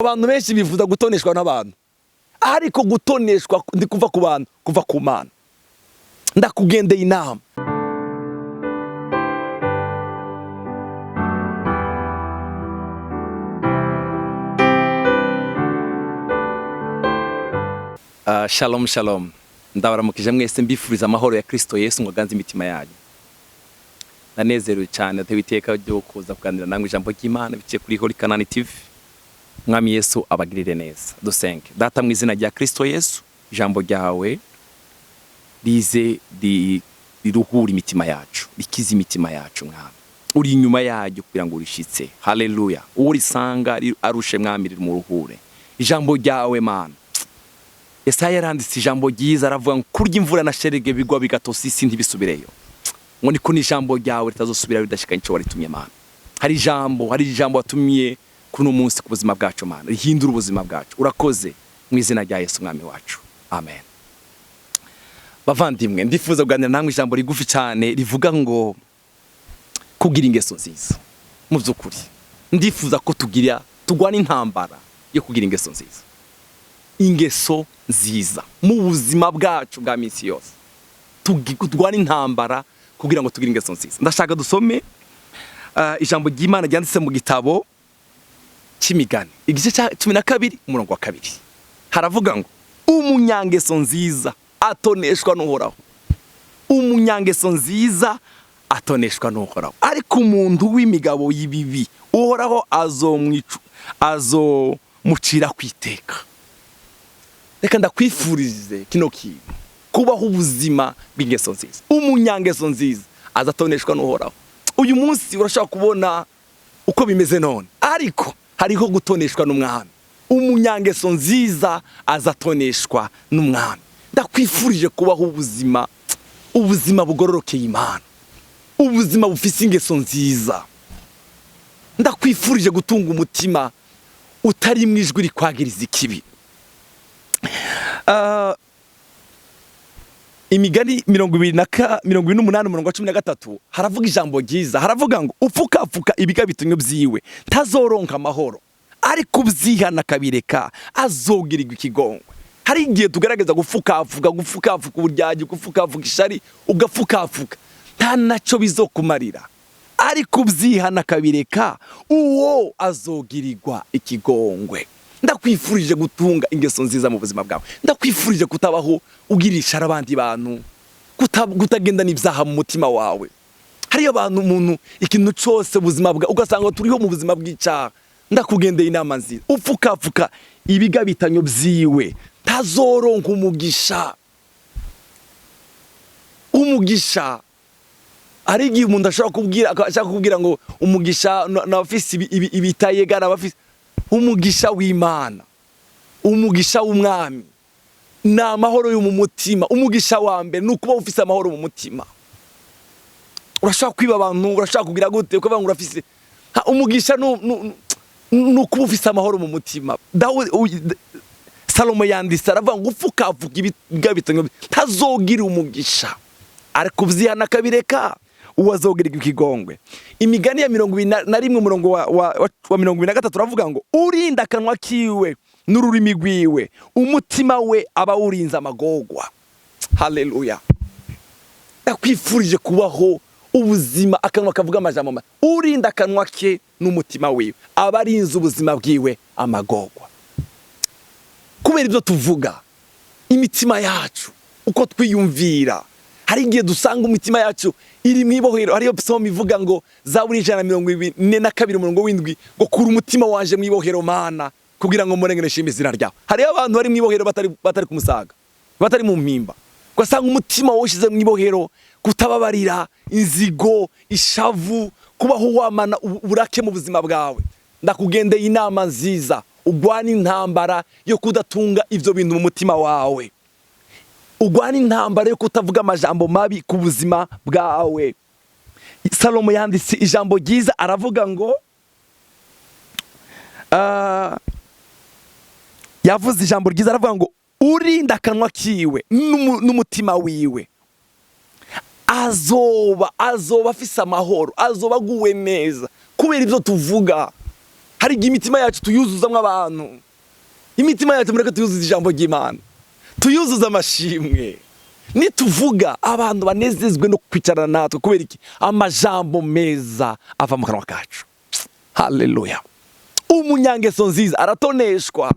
Abantu benshi bifuza gutoneshwa n'abantu, ariko gutoneshwa ndi kuva ku bantu, kuva ku Mana. Ndakugendeye inama. Shalom shalom, ndabaramukije mwese, mbifuriza amahoro ya Kristo Yesu ngo aganze imitima yanyu. Ndanezerewe cyane, atewe iteka ryo kuza kuganira namwe ijambo ry'Imana biciye kuri Holy Kanani TV. Mwami Yesu abagirire neza. Dusenge. Data, mu izina rya Kristo Yesu, ijambo ryawe rize riruhure imitima yacu, rikize imitima yacu. Mwami, uri inyuma yaryo kugira ngo urishitse. Haleluya! Uwo urisanga arushe, Mwami, rimuruhure. Ijambo ryawe, Mana. Yesaya yaranditse ijambo ryiza, aravuga ngo kurya imvura na sherege bigwa bigatosa isi ntibisubireyo, ngo niko n'ijambo ryawe ritazosubira ridashikanye ico waritumye. Mana, hari ijambo watumye kuri uno munsi ku buzima bwacu, Mana, rihindura ubuzima bwacu. Urakoze, mu izina rya Yesu Mwami wacu, amen. Bavandimwe, ndifuza kuganira namwe ijambo rigufi cyane rivuga ngo kugira ingeso nziza. Mu by'ukuri ndifuza ko tugira tugwana intambara yo kugira ingeso nziza, ingeso nziza mu buzima bwacu bwa minsi yose. Turwane intambara kugira ngo tugire ingeso nziza. Ndashaka dusome ijambo ry'Imana ryanditse mu gitabo cy'Imigani, igice cya 12, umurongo wa 2. Haravuga ngo: "Umunyangeso nziza atoneshwa n'Uhoraho, umunyangeso nziza atoneshwa n'Uhoraho, ariko umuntu w'imigabo y'ibibi Uhoraho azomucira ku iteka." Reka ndakwifurize kino kintu, kubaho ubuzima bw'ingeso nziza. Umunyangeso nziza azatoneshwa n'Uhoraho. Uyu munsi urashobora kubona uko bimeze none, ariko hariho gutoneshwa n'Umwami. Umunyangeso nziza azatoneshwa n'Umwami. Ndakwifurije kubaho ubuzima bugororokeye Imana, ubuzima bufise ingeso nziza. Ndakwifurije gutunga umutima utari mu ijwi rikwagiriza ikibi. Imigani 28, umurongo wa 13, haravuga ijambo ryiza. Haravuga ngo: "Upfukapfuka ibigabitanyo byiwe ntazoronka amahoro, ariko ubyihana akabireka azogirirwa ikigongwe." Hari igihe tugaragaza gufukafuka, gufukafuka uburyarya, gufukafuka ishari, ugafukafuka, nta nacyo bizokumarira, ariko ubyihana akabireka, uwo azogirirwa ikigongwe. Ndakwifurije gutunga ingeso nziza mu buzima bwawe. Ndakwifurije kutabaho ugirisha abandi bantu, kutagendana ibyaha mu mutima wawe. Hariyo abantu, umuntu ikintu cyose ubuzima bwa ugasanga turiho mu buzima bw'icyaha. Ndakugendeye inama nziza: upfukapfuka ibigabitanyo byiwe ntazoronka umugisha. Umugisha, hari igihe umuntu ashobora kubwira, ashaka kukubwira ngo umugisha n'abafise ibitayegana, abafise umugisha w'Imana, umugisha w'Umwami ni amahoro yo mu mutima. Umugisha wa mbere ni ukuba ufise amahoro mu mutima. Urashobora kwiba abantu, urashobora kugira gute, ukavuga ngo urafise. Umugisha ni ukuba ufise amahoro mu mutima. Salomo yanditse, aravuga ngo upfukavuga ibigabitanyo ntazogira umugisha, ariko uvyihana akabireka, uwo azogirirwa ikigongwe. Imigani ya 21, umurongo wa 23, uravuga ngo: "Urinda akanwa kiwe n'ururimi rwiwe, umutima we aba awurinze amagorwa." Haleluya! Ndakwifurije kubaho ubuzima akanwa kavuga amajambo urinda akanwa ke n'umutima wiwe aba arinze ubuzima bwiwe amagorwa. Kubera ibyo tuvuga, imitima yacu uko twiyumvira, hari igihe dusanga imitima yacu iri mu ibohero. Hariyo psalm ivuga ngo, Zaburi 142, umurongo w'7, ngo: "Kura umutima wanje mu ibohero, Mana, kugira ngo murengere nshime izina ryawe." Hariyo abantu bari mu ibohero batari kumusaga, batari mu mpimba, ugasanga umutima wawushyize mu ibohero, kutababarira, inzigo, ishavu, kubaho wamana uburake mu buzima bwawe. Ndakugendeye inama nziza: ugwana intambara yo kudatunga ivyo bintu mu mutima wawe, ugwana intambara yo kutavuga amajambo mabi ku buzima bwawe. Salomo yanditse ijambo ryiza, aravuga ngo yavuze ijambo ryiza, aravuga ngo: "Urinda akanwa kiwe n'umutima wiwe azoba afise amahoro, azoba aguwe neza." Kubera ibyo tuvuga. Hari igihe imitima yacu tuyuzuzamwo abantu. Imitima yacu mureke tuyuzuze ijambo ry'Imana, tuyuzuze amashimwe. Nituvuga, abantu banezezwe no kwicarana natwe. Kubera iki? Amajambo meza ava mu kanwa kacu. Haleluya! Umunyangeso nziza aratoneshwa.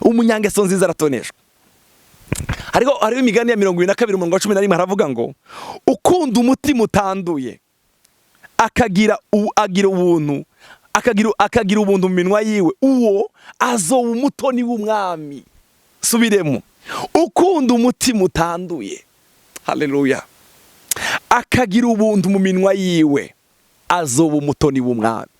Umunyangeso nziza aratoneshwa. Hariho Imigani ya 22, umurongo wa 11, haravuga ngo: "Ukunda umutima utanduye akagira ubuntu, akagira ubuntu mu minwa yiwe, uwo azoba umutoni w'umwami." Subiremo: ukunda umutima utanduye, haleluya, akagira ubuntu mu minwa yiwe, azoba umutoni w'umwami.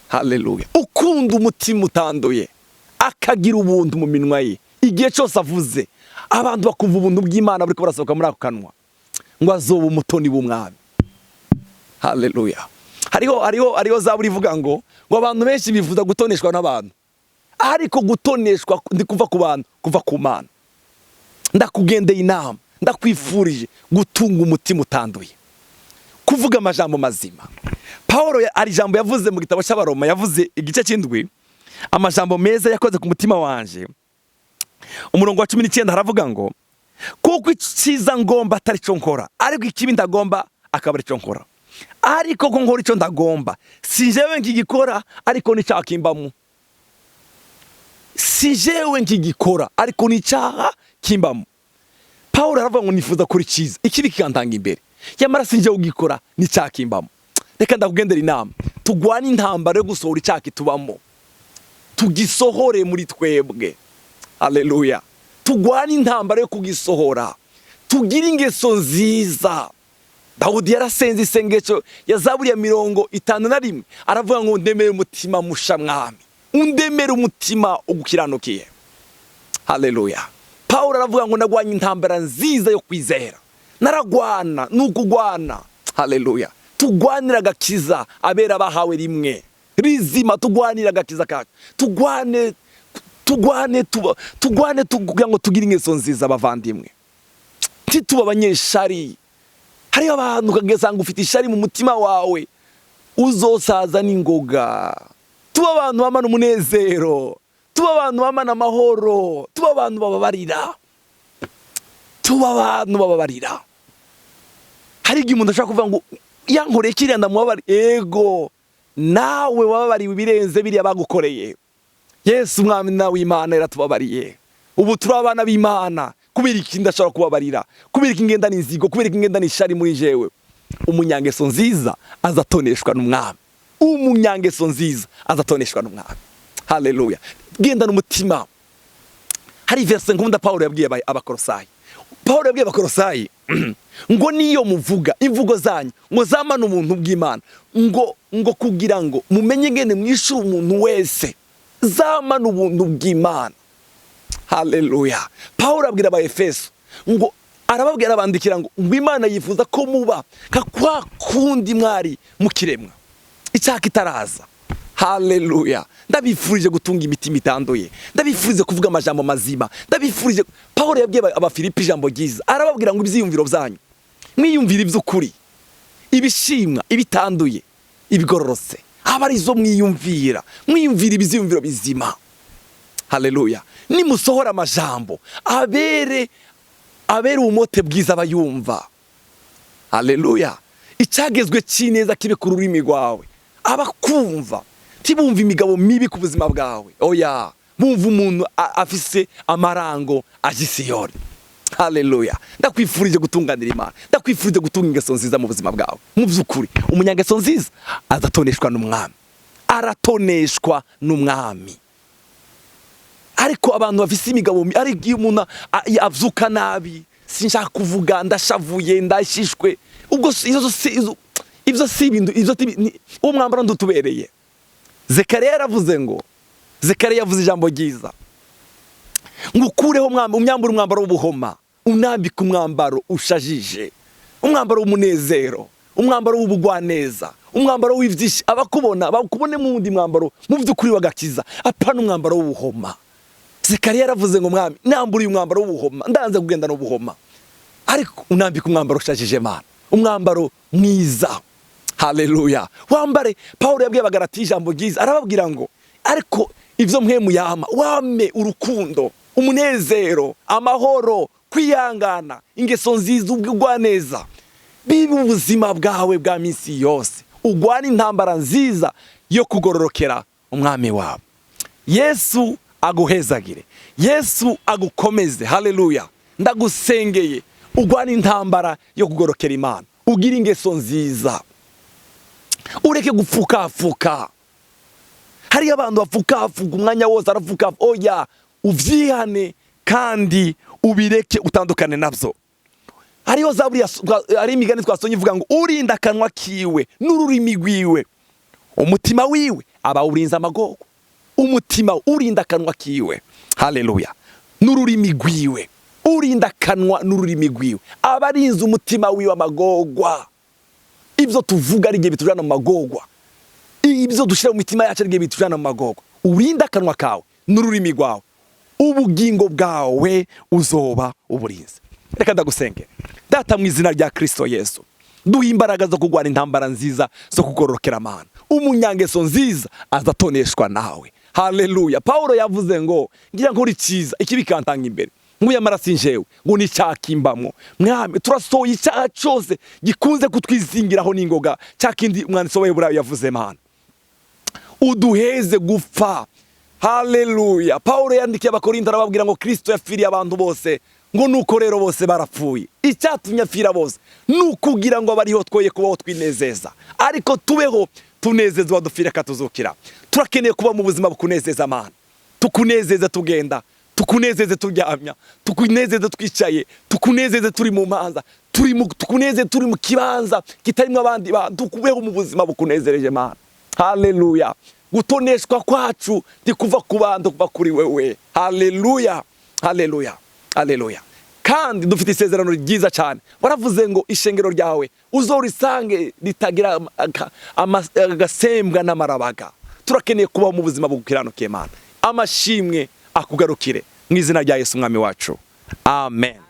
Haleluya! Ukunda umutima utanduye, akagira ubuntu mu minwa ye, igihe cyose avuze abantu bakumva ubuntu bw'Imana buriko burasohoka muri ako kanwa, ngo azoba umutoni w'umwami. Haleluya! Hariho zaburi ivuga ngo abantu benshi bifuza gutoneshwa n'abantu, ariko gutoneshwa ndi kuva ku bantu, kuva ku Mana. Ndakugendeye inama, ndakwifurije gutunga umutima utanduye, kuvuga amajambo mazima. Paul hari ijambo yavuze mu gitabo cy'Abaroma, yavuze igice cy'indwi, amajambo meza yakoze ku mutima wanje. Umurongo wa 19 haravuga ngo: "Kuko icyiza ngomba atari cyo nkora, ariko ikibi ndagomba akaba ari cyo nkora. Ariko ko nkora icyo ndagomba, si jewe nkigikora, ariko n'icyaha kimbamo. Si jewe nkigikora, ariko n'icyaha kimbamo." Paul aravuga ngo: "Nifuza kuri cyiza, ikibi kikantanga imbere. Nyamara si jewe ugikora, n'icyaha kimbamo." Reka ndakugendera inama, tugwane intambara yo gusohora icyaha kitubamo, tugisohore muri twebwe. Haleluya! Tugwane intambara yo kugisohora, tugire ingeso nziza. Dawudi yarasenze isengesho ya Zaburi ya 51, aravuga ngo: "Ndemere umutima musha, Mwami, undemere umutima ugukiranukiye." Haleluya! Paul aravuga ngo: "Nagwanye intambara nziza yo kwizera, naragwana." Ni ukugwana. Haleluya! Tugwanire agakiza abera bahawe rimwe rizima, tugwanire agakiza kacu, tugwane, tugwane, tugwane kugira ngo tugire ingeso nziza. Abavandimwe, ntituba abanyeshari. Hariho abantu ukagasanga ufite ishari mu mutima wawe, uzosaza n'ingoga. Tuba abantu bamana umunezero, tuba abantu bamana amahoro, tuba abantu bababarira, tuba abantu bababarira. Hari igihe umuntu ashobora kuvuga ngo: "Yankoreye kiriya, ndamubabari." Ego, nawe wababariwe ibirenze biriya bagukoreye. Yesu Umwami nawe w'Imana yaratubabariye, ubu turi abana b'Imana. Kubera iki ndashobora kubabarira? Kubera iki ngenda n'inzigo? Kubera iki ngenda n'ishari muri jewe? Umunyangeso nziza azatoneshwa n'umwami. Umunyangeso nziza azatoneshwa n'umwami. Haleluya! Genda n'umutima. Hari verse nkunda Paul yabwiye Abakorosayi. Paul yabwiye Abakorosayi ngo niyo muvuga, imvugo zanyu ngo zamane ubuntu bw'Imana, ngo kugira ngo mumenye ngene mwishyura umuntu wese. Zamane ubuntu bw'Imana. Haleluya! Paul abwira Abaefeso ngo, arababwira, arabandikira ngo Imana yifuza ko muba nka kwa kundi mwari mukiremwa, icyaha kitaraza. Haleluya! Ndabifurije gutunga imitima itanduye, ndabifurije kuvuga amajambo mazima, ndabifurije. Paul yabwiye Abafilipi ijambo ryiza, arababwira ngo: "Ibyiyumviro byanyu mwiyumvire iby'ukuri, ibishimwa, ibitanduye, ibigororotse, aba arizo mwiyumvira, mwiyumvira ibyiyumviro bizima." Haleluya! Nimusohora amajambo, abere ubumote bwiza abayumva. Haleluya! Icyagezwe cy'ineza kibe ku rurimi rwawe, abakumva ntibumve imigabo mibi ku buzima bwawe, oya, bumva umuntu afise amarango aje Isiyoni. Haleluya! Ndakwifurije gutunganira Imana, ndakwifurije gutunga ingeso nziza mu buzima bwawe. Mu by'ukuri, umunyangeso nziza azatoneshwa n'umwami, aratoneshwa n'umwami. Ariko abantu bafise imigabo ariko iyo umuntu avyuka nabi, sinshaka kuvuga, ndashavuye, ndashishwe, ubwo ibyo si ibintu, ibyo uwo mwambaro ndutubereye. Zekariya yaravuze ngo, Zekariya yavuze ijambo ryiza ngo: "Ukureho umwambaro, umwambaro w'ubuhoma, unambike umwambaro ushajije, umwambaro w'umunezero, umwambaro w'ubugwaneza, umwambaro w'ivyishimo. Abakubona bakubone mu wundi mwambaro mu by'ukuri w'agakiza, apana umwambaro w'ubuhoma." Zekariya yaravuze ngo: "Mwami, namburiye umwambaro w'ubuhoma, ndanze kugenda n'ubuhoma, ariko unambike umwambaro ushajije, Mana, umwambaro mwiza." Haleluya. Wambare. Pawulo yabwiye Abagalati ijambo ryiza, arababwira ngo: "Ariko ivyo mwe muyama, wame urukundo, umunezero, amahoro, kwihangana, ingeso nziza, ubugwaneza, bibe ubuzima bwawe bwa minsi yose. Ugwana intambara nziza yo kugororokera Umwami wawe." Yesu aguhezagire, Yesu agukomeze. Haleluya. Ndagusengeye ugwana intambara yo kugorokera Imana, ugire ingeso nziza, ureke gupfukafuka. Hariyo abantu bapfukafuka umwanya wose, arapfuka. Oya, uvyihane kandi ubireke, utandukane nabyo. Hariho zaburi, hari imigani twasonye ivuga ngo: "Urinda akanwa kiwe n'ururimi rwiwe, umutima wiwe aba awurinze amagorwa." Umutima, urinda akanwa kiwe, haleluya, n'ururimi rwiwe, urinda akanwa n'ururimi rwiwe aba arinze umutima wiwe amagorwa. Ibyo tuvuga ari igihe bitujana mu magorwa, ibyo dushyira mu mitima yacu ari igihe bitujana mu magorwa. Urinde akanwa kawe n'ururimi rwawe, ubugingo bwawe uzoba uburinze. Reka ndagusenge. Data, mu izina rya Kristo Yesu, duha imbaraga zo kurwana intambara nziza zo kugororokera Amana. Umunyangeso nziza azatoneshwa nawe. Haleluya. Paulo yavuze ngo: "Ngira nkora icyiza, ikibi kantanga imbere." Nguye amaraso injewe ngo ni cyakimbamwo. Mwami, turasohoye icyaha cyose gikunze kutwizingiraho n'ingoga, cya kindi umwanditsi w'Abaheburayo yavuze. Mana, uduheze gupfa. Haleluya. Paulo yandikiye Abakorinto, arababwira ngo: "Kristo yapfiriye abantu bose," ngo nuko rero bose barapfuye. Icyatumye apfira bose ni ukugira ngo abariho twoye kubaho twinezeza, ariko tubeho tunezezwa dupfire akatuzukira. Turakeneye kuba mu buzima bukunezeza, Mana. Tukunezeze tugenda, tukunezeze turyamya, tukunezeze twicaye, tukunezeze turi mu manza, tukunezeze turi mu kibanza kitarimo abandi bantu. Tukubeho mu buzima bukunezereje, Mana. Haleluya. Gutoneshwa kwacu ntikuva ku bantu, kuva kuri wewe. Haleluya, haleluya, haleluya. Kandi dufite isezerano ryiza cyane. Waravuze ngo ishengero ryawe uzorisange ritagira agasembwa n'amarabaga. Turakeneye kubaho mu buzima bugukiranukiye, Mana. Amashimwe akugarukire mu izina rya Yesu Umwami wacu, amen.